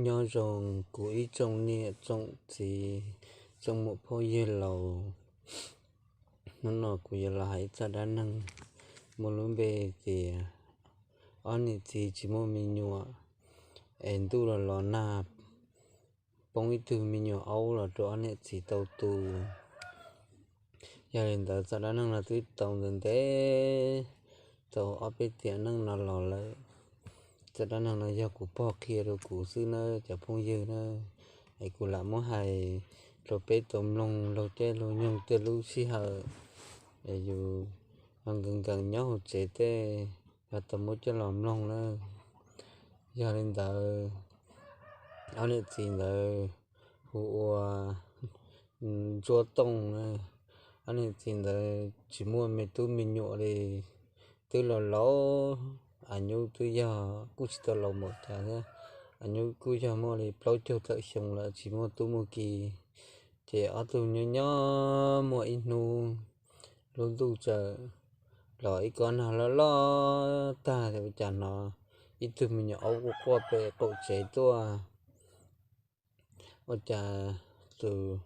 Nyob zoo kuv ib tsoom niam tsoom txiv, tsoom muam phauj yawg laus. Hnub no kuv yuav los hais ib txoj dab neeg muaj lub npe tias ob niam txiv tsis muaj me nyuam, es ntuj los los nag, poob ib tug me nyuam aub los rau ob niam txiv tau tu. Yog li ntawd txoj dab neeg no twb tau ntev ntev, tau ob peb tiam neej no los lawm. Txoj dab neeg no yog kuv pog qhia rau kuv xwb nawb cov phooj ywg na, es kuv lam muab hais rau peb tau mloog laug caij laug nyoog tej lub sij hawm es yus nkees nkees nyob hauv tsev tej, yog tau muab coj los mloog na. Yog li ntawd, ob niam txiv ntawd hu ua Ntsuab Tooj na. Ob niam txiv ntawd tsis muaj me tub me nyuam li, twb laus laus, a nyuj twb yog kuj tsis tau laus npaum cas thiab, a nyuj kuj yog muaj li plaub caug tawm xyoo lawm tsis muaj tub muaj ki. Ces ob tug nyob nyob muaj ib hnub lub ntuj txawm los ib kob nag loj loj tag, ua cas hnov ib tug me nyuam aub quaj quaj pem qaum tsev tuaj. Ua cas tus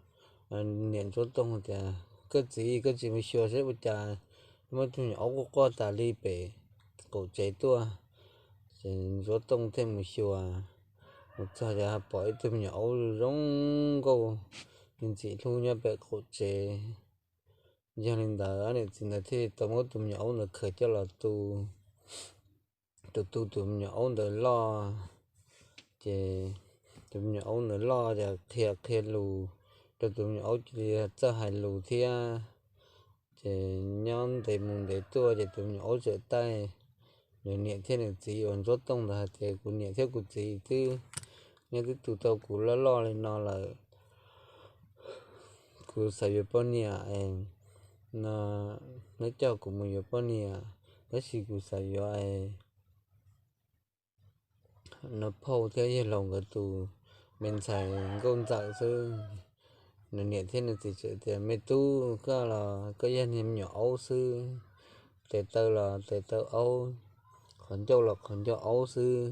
niam Ntsuab Tooj tias, Koj txiv, koj tsis mus xyuas seb ua cas muaj ib tug me nyuam aub quaj quaj tas li pem qaum tsev tuaj. Ces Ntsuab Tooj thiaj mus xyuas, mus txog ces pom ib tug me nyuam aub zoo nkauj, me ntxim hlub nyob pem qaum tsev. Yog li ntawd ob niam txiv ntawd thiaj tau muab tus me nyuam aub ntawd khaws coj los tu. Tus tu tus me nyuam aub ntawd loj, ces tus me nyuam aub ntawd loj ces qhia qhia lus rau tus me nyuam aub cia li txawj hais lus thiab. Ces nyob ntev mus ntev tuaj ces tus me nyuam aub txawm taij nws niam thiab nws txiv uas Ntsuab Tooj ntawd hais tias, Kuv niam thiab kuv txiv twb, neb twb tu tau kuv loj loj li no lawm. Kuv xav yuav poj niam no, neb coj kuv mus yuav poj niam, tab sis kuv xav yuav no phauj thiab yawg laus nkawd tus me ntxhais nkauj ntxawm xwb. Nws niam thiab nws txiv txawm tias, Me tub, koj los koj yog niag me nyuam aub xwb, tes taw los tes taw aub, qhov ncauj los qhov ncauj aub xwb,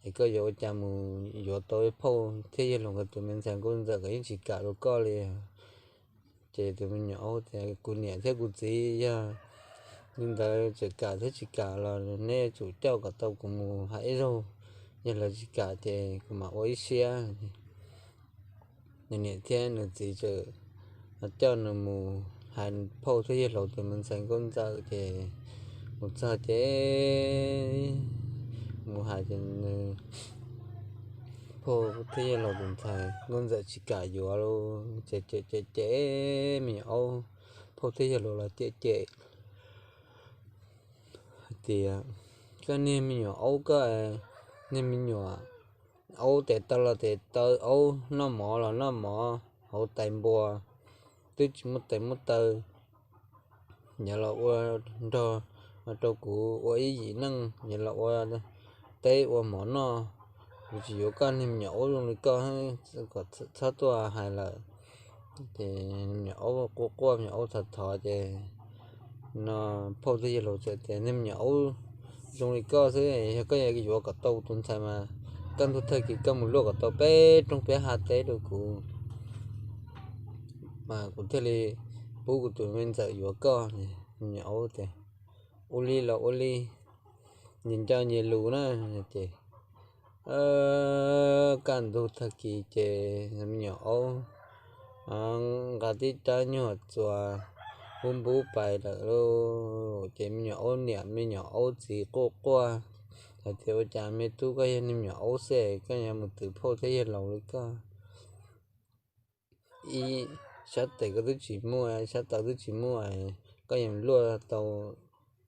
es koj yuav ua cas mus yuav tau phauj thiab yawg laus nkawd tus me ntxhais nkauj ntxawm, nkawd yeej tsis kam rau koj li. Ces tus me nyuam aub tias, Kuv niam thiab kuv txiv yog li ntawd txawm kam thiab tsis kam los neb yuav tsum coj kom tau kuv mus hais ib zaug, yog lawv tsis kam ces kuv mam ua ib siab. Nws niam thiab nws txiv txawm coj nws mus hais phauj thiab yawg laus tus me ntxhais nkauj ntxawm ces mus txog ces mus hais ces nws phauj thiab yawg laus tus ntxhais nkauj ntxawm tsis kam yuav lawm ces cem cem cem me nyuam aub, phauj thiab yawg laus los cem cem hais tias, Koj niag me nyuam aub koj, niag me nyuam aub tes taw los tes taw aub, noj mov los noj mov hauv tais npua, twb tsis muaj tes muaj taw, yuav los ua nrog rau kuv ua ib yim neej, yuav los ua teb ua mov noj. Kuv tsis yuav koj niag me nyuam aub zoo li koj, kom txhob tuaj hais lawm. Ces me nyuam aub quaj quaj, me nyuam aub thov thov ces no phauj thiab yawg laus txawm tias, Niag me nyuam aub zoo li koj xwb, yog koj yuav kom tau tus ntxhais mas kaj ntug tag kis koj mus luaj kom tau peb roob peb hav teb rau kuv, mas kuv thiaj li pub kuv tus me ntxawm yuav koj. Me nyuam aub tias, Ua li los ua li, nyias nco nyias lus na. Ces kaj ntug tag kis ces me nyuam aub nqa tib rab nyuag txuas npub npub pais lawm lauj. Ces me nyuam aub niam me nyuam aub txiv quaj quaj hais tias, Ua cas me tub koj yog niag me nyuam aub xwb, koj yuav mus twv phauj thiab yawg laus li koj? Ib sab tes koj twb tsis muaj, sab taw twb tsis muaj, koj yuav luaj tau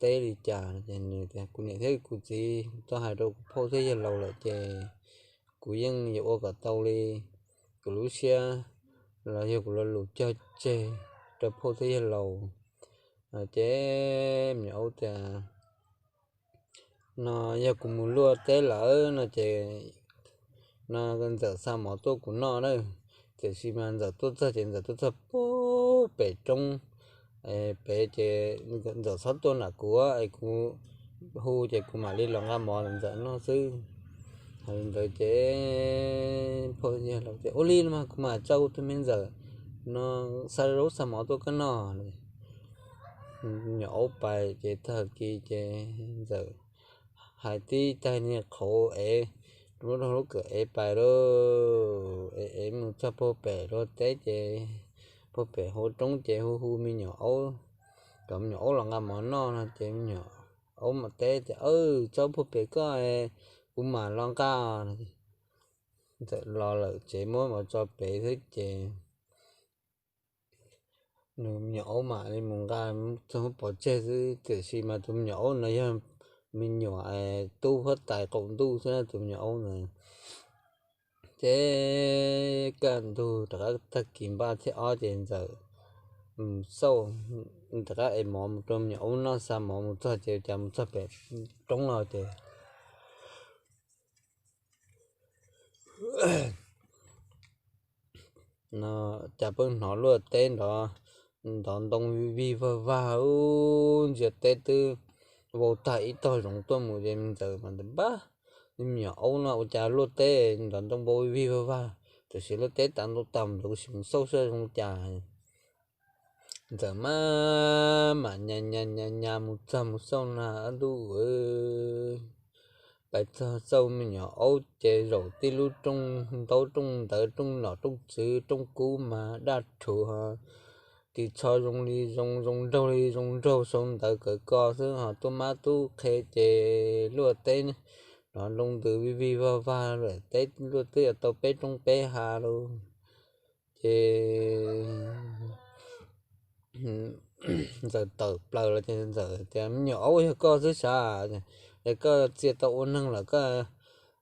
teb li cas? Ces nws tias, Kuv niam thiab kuv txiv tau hais rau kuv phauj thiab yawg laus lawm ces kuv yeej yuav ua kom tau li kuv lub siab los yog kuv lo lus cog tseg rau phauj thiab yawg laus. Ces me nyuam aub tias, No yog kuv mus luaj teb lawm no ces no ntxawm xa mov tuaj kuv noj na. Tiam sis mas ntxawm tuaj txog ces ntxawm tuaj txog pem roob pem ces ntxawm txhob tuaj nram kuv es kuv hu ces kuv mam li los nqa mov ntawm ntxawm noj xwb. Hais li ntawd ces phauj yawg laus tias, Ua li mas kuv mam tso kuv tus me ntxawm no xa zaub xa mov tuaj koj noj. Me nyuam aub pais ces tag kis ces ntxawm hais tib tag niag qhauv ev, lub rau lub kawm ev pais lauj, ev ev mus txog puag pem luag teb ces puag pem hauv roob ces hu hu me nyuam aub, kom me nyuam aub los nqa mov noj no ces me nyuam aub mam teb tias, Aw, tso puag pem koj, kuv mam los nqa. Ntxawm los lawm tsev muab mov tso pem xwb ces nws me nyuam aub mam li mus nqa, txog pov tseg xwb, tiam sis mas tus me nyuam aub no yog me nyuam tub huab tais qaum ntuj xwb na tus me nyuam aub ntawd. Ces kaj ntug rov qab tag kis npaj thib ob ces ntxawm mus xauj, rov qab ev mov mus rau me nyuam aub noj, xa mov mus txog ces cas mus txog pem roob los ces cas pheej hnov luaj teb nrov, nrov ntoo vij vig vag vag, ntsia teb twb vau tag ib tog zoov tuaj mus ces ntxawm mas npaj, me nyuam aub no ua cas luaj teb nrov ntoo vau vij vig vag vag, tam sim luaj teb tav ntoo tag mus ntawd kuv sim mus xauj saib zoo cas. Ntxawm maj mam nyas nyas nyas mus txog mus xauj na, ob ntuj, pais txog xauj me nyuam aub ces zaum tib lub rooj ntaub rooj ntawv rooj nom rooj tswv rooj kub mas daj rhuv, ris tsho zoo li zoo, zoo nraug li zoo nraug, sau ntawv kawg ko xwb ho tub mab tub qhe ces luaj teb nrov ntoo ntws vij vig vag vag lawm, teb luaj twb yuav tau peb roob peb hav lauj. Ces ntxawm tawm plaws los ces ntxawm tias, Me nyuam aub, yog koj xwb sav, yog koj txia tau ua neeg lawm koj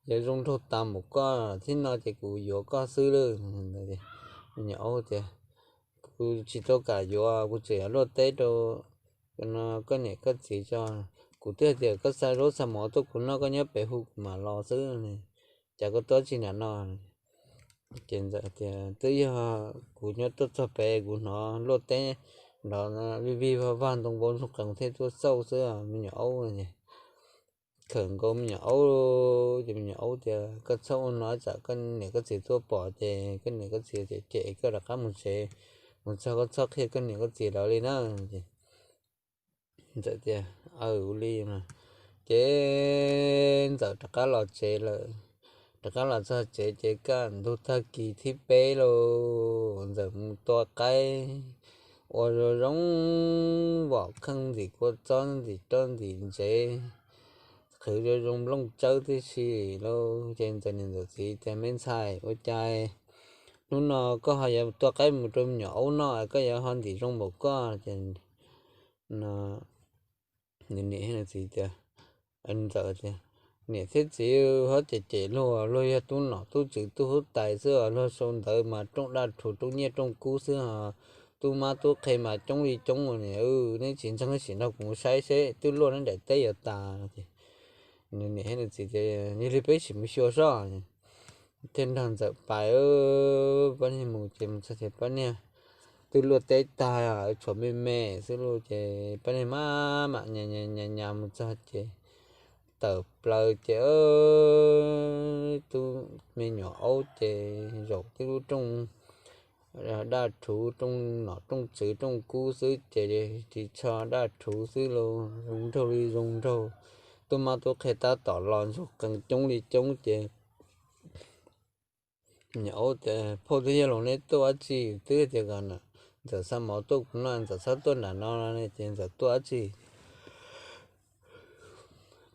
yuav zoo nraug tas npaum koj thiab no ces kuv yuav koj xwb lauj. Me nyuam aub tias, Kuv tsis tau kam yuav, kuv tseem yuav luaj teb rau koj niam koj txiv tso. Kuv twb hais tias koj xa zaub xa mov tuaj kuv noj, koj nyob pem hu kuv mam los xwb, cas koj tuaj tsis nram no? Ces ntxawm tias, Twb yog kuv nyob tuaj txog pem kuv hnov luaj teb nrov vij vig vag vag ntoo vau ntsoog qees thiab tuaj xauj xwb me nyuam aub. Khawm nkaus me nyuam aub, ces me nyuam aub tias, Koj txhob ua no, tsam koj niam koj txiv tuaj pom ces koj niam koj txiv cem cem koj rov qab mus tsev, mus txog koj txhob qhia koj niam koj txiv lawv li na. Ntxawm tias, Aw, ua li mas. Ces ntxawm rov qab los tsev lawm. Rov qab los txog tsev ces kaj ntug tag kis thib peb lauj, ntxawm mus tua qaib ua zoo zoo, vom kheej ntxim kua txob ntxim roj ntxim ntsev, qhwv zoo zoo nplooj tsawb tib si lauj. Ces ntxawm niam ntxawm txiv tias, Me ntxhais, ua cas hnub no koj ho yuav tua qaib mus rau me nyuam aub noj, koj yuav ho ntim zoo npaum koj? Ces nws niam thiab nws txiv tias, ntxawm tias, Niam thiab txiv, ho cem cem luag, luag yog tub nom tub tswv tub huab tais xwb os, luag sau ntawv mas rooj daj rhuv rooj nyiaj rooj kub xwb os, tub mab tub qhe mas coob li coob. Neb tsis ntseeg neb sim nrog kuv mus saib seb twb luaj neb daim teb yuav tas. Ces nws niam thiab nws txiv tias, Yog li peb sim mus xyuas soj. Thiaj nrog ntxawm pais, pab niag mus ces mus txog ces pab niag twb luaj teb tag, tshuav me me xwb lauj. Ces pab niag maj mam nyas nyas nyas mus txog ces tawm plaws ces tub me nyuam aub ces zaum tib lub rooj daj rhuv, rooj nom rooj tswv rooj kub xwb ces ris tsho daj rhuv xwb lauj, zoo nraug li zoo nraug. Tub mab tub qhe tab tom los ntsoog qees coob li coob ces me nyuam aub tias, Phauj thiab yawg laus, neb tuaj dab tsi? Twb tias kom ntxawm xa mov tuaj kuv noj, ntxawm txhob tuaj nram no no ne, ces ntxawm tuaj dab tsi?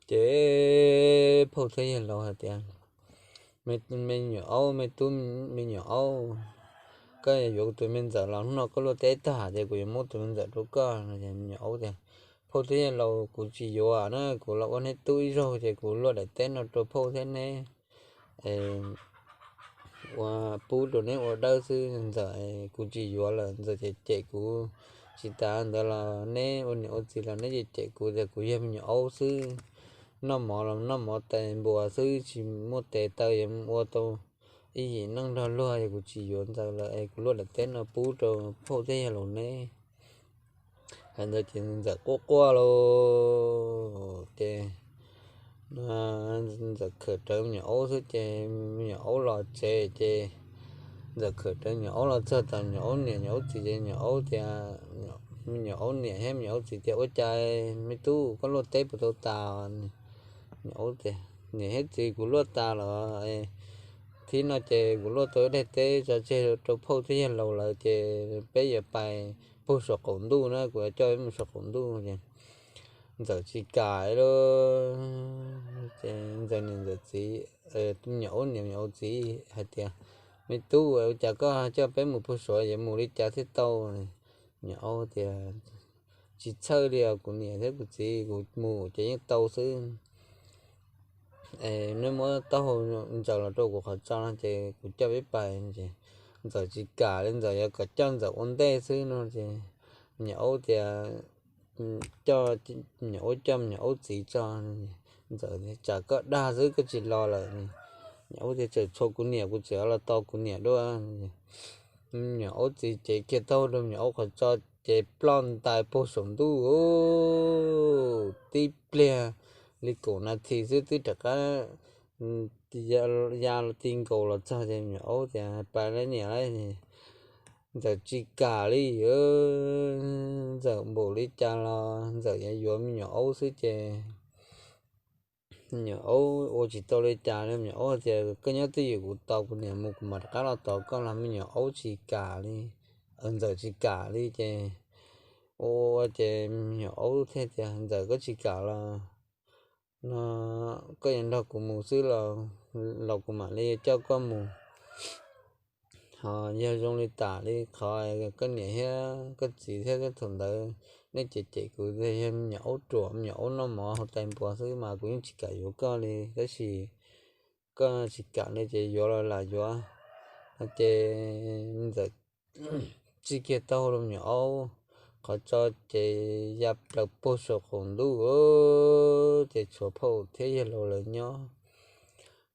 Ces phauj thiab yawg laus hais tias, Me nyuam aub, me tub me nyuam aub, koj yuav kuv tus me ntxawm los hnub no koj luaj teb tag ces kuv yuav muab tus me ntxawm rau koj. Me nyuam aub tias, Phauj thiab yawg laus, kuv tsis yuav na, kuv los ua neb tub ib zaug ces kuv luaj daim teb no rau phauj thiab neb ua pub rau neb ua dawb xwb ntxawm, kuv tsis yuav lawm. Ntxawm cem cem kuv, tsis tas ntawd los neb ua niam ua txiv los neb cem cem kuv tias kuv yog me nyuam aub xwb, noj mov los noj mov tais npuas xwb, tsis muaj tes taw yuav ua tau ib yim neej nrog luag, yog kuv tsis yuav ntxawm lawm es kuv luaj daim teb no pub rau phauj thiab yawg laus neb. Hais ntawd ces ntxawm quaj quaj lauj, ces Ntxawm khawm rawv me nyuam aub xwb ces me nyuam aub los tsev ces Ntxawm khawm rawv me nyuam aub los txog tom me nyuam aub niam me nyuam aub txiv ces me nyuam aub tias, me nyuam aub niam thiab me nyuam aub txiv tias, Ua cas me tub koj luaj teb puas tau tas? Niam thiab txiv, kuv luaj tas los thib no ces kuv luaj tau ib daim teb tso tseg rau phauj thiab yawg laus lawm ces peb yuav pais puag saum qaum ntuj na, kuv yuav coj peb mus saum qaum ntuj es Ntxawm tsis kam li. Ces Ntxawm niam Ntxawm txiv, me nyuam aub niam me nyuam aub txiv hais tias, Me tub, ua cas koj coj peb mus puag saud yuav mus li cas thiaj tau? Me nyuam aub tias, Tsis txhawj li os kuv niam thiab kuv txiv, kuv mus ces yeej tau xwb. Neb muab taub hau ntsaws los rau kuv qhov tso no ces kuv coj peb pais. Ntxawm tsis kam li, Ntxawm yuav kom coj Ntxawm ua ntej xwb no ces me nyuam aub tias, me nyuam aub coj me nyuam aub txiv tso. Ntxawm, Tsam koj dag xwb, koj tsis los lawm. Me nyuam aub tias, Tseem tshuav kuv niam, kuv tseem los tos kuv niam dua. Me nyuam aub txiv cev kiag taub hau rau me nyuam aub qhov tso ces ploj ntais puag saum ntuj. Tib pliag li kaum nas this xwb twb rov qab ya ti nkaus los txog ces me nyuam aub tias, Pais lawm niam lawm. Ntxawm tsis kam li. Ntxawm npaum li cas los Ntxawm yuav yuav me nyuam aub xwb ces me nyuam aub ua tsis tau li cas li. Me nyuam aub tias, Koj nyob twj ywm, kuv tos kuv niam mus kuv mam rov qab los tos koj los me nyuam aub tsis kam li. Ntxawm tsis kam li ces ua ua ces me nyuam aub thiaj tias, Ntxawm, koj tsis kam los no koj yuav nrog kuv mus xwb los, los kuv mam li coj koj mus. Ho yog zoo li tas li qhov koj niam thiab koj txiv thiab thaum ntawd nej cem cem kuv tias yog me nyuam aub ruam, me nyuam aub noj mov hauv tais npua xwb mas kuv yeej tsis kam yuav koj li, tab sis koj tsis kam li ces yuav los lam yuav. Ces Ntxawm txij kiag taub hau rau me nyuam aub qhov tso ces ya plaws puag saum qaum ntuj, ces tshuav phauj thiab yawg laus lawv nyob.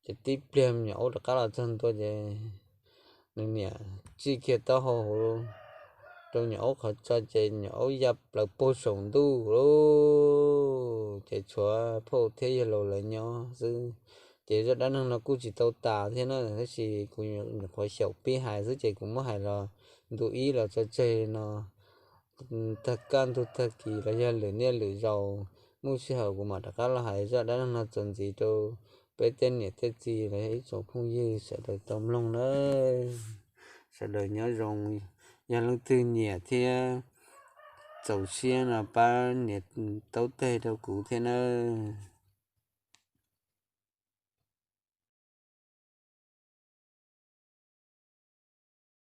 Ces tib pliag me nyuam aub rov qab los txog ntua ces nws niam txij kiag taub hau rau me nyuam aub qhov tso ces me nyuam aub ya plaws puag saum ntuj lawm, ces tshuav phauj thiab yawg laus lawv nyob xwb. Ces zaj dab neeg no kuj tsis tau tas thiab na, tab sis kuv nyuam qhuav xyaum pib hais xwb ces kuv muab hais los ntu ib los tso tseg no. Tag kaj ntug tag kis los yog lwm niaj lwm zaus muaj sij hawm kuv mam rov qab los hais zaj dab neeg no txuas ntxiv rau peb tej niam tej txiv los yog ib tsoom phooj ywg sawv daws tau mloog nawb. Sawv daws nyob zoo, yog leej twg nyiam thiab txaus siab no pab nias taub teg rau kuv thiab nawb.